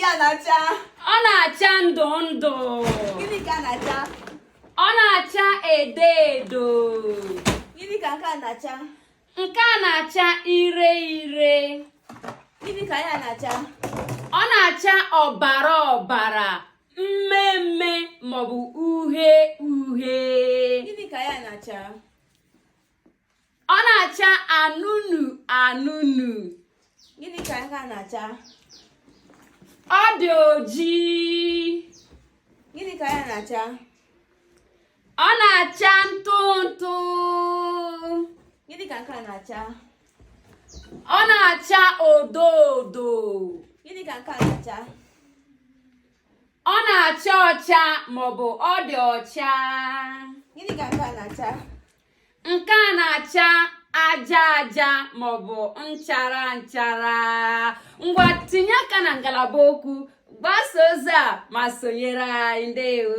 ya na-acha? Ọ na-acha ndụ ndụ. Gịnị ka na-acha? Ọ na-acha edo edo. Gịnị ka nke a na-acha? Nke a na-acha ire ire. Gịnị ka ya na-acha? Ọ na-acha ọbara ọbara, mme mme maọbụ uhie uhie. Gịnị ka ya na-acha? Ọ na-acha anụnụ anụnụ. Gịnị ka nke a na-acha? Ọ dị ojii. Gịnị ka ya na-acha? Ọ na-acha ntụ ntụ. Gịnị ka nke a na-acha? Ọ na-acha odo odo. Gịnị ka nke a na-acha? Ọ na-acha ọcha maọbụ ọ dị ọcha. Gịnị ka nke a na-acha? Nke a na-acha aja aja maọbụ nchara nchara. Ngwa, tinye aka na ngalaba okwu, gbasa ozi a ma sonyere anyị. Ndewo.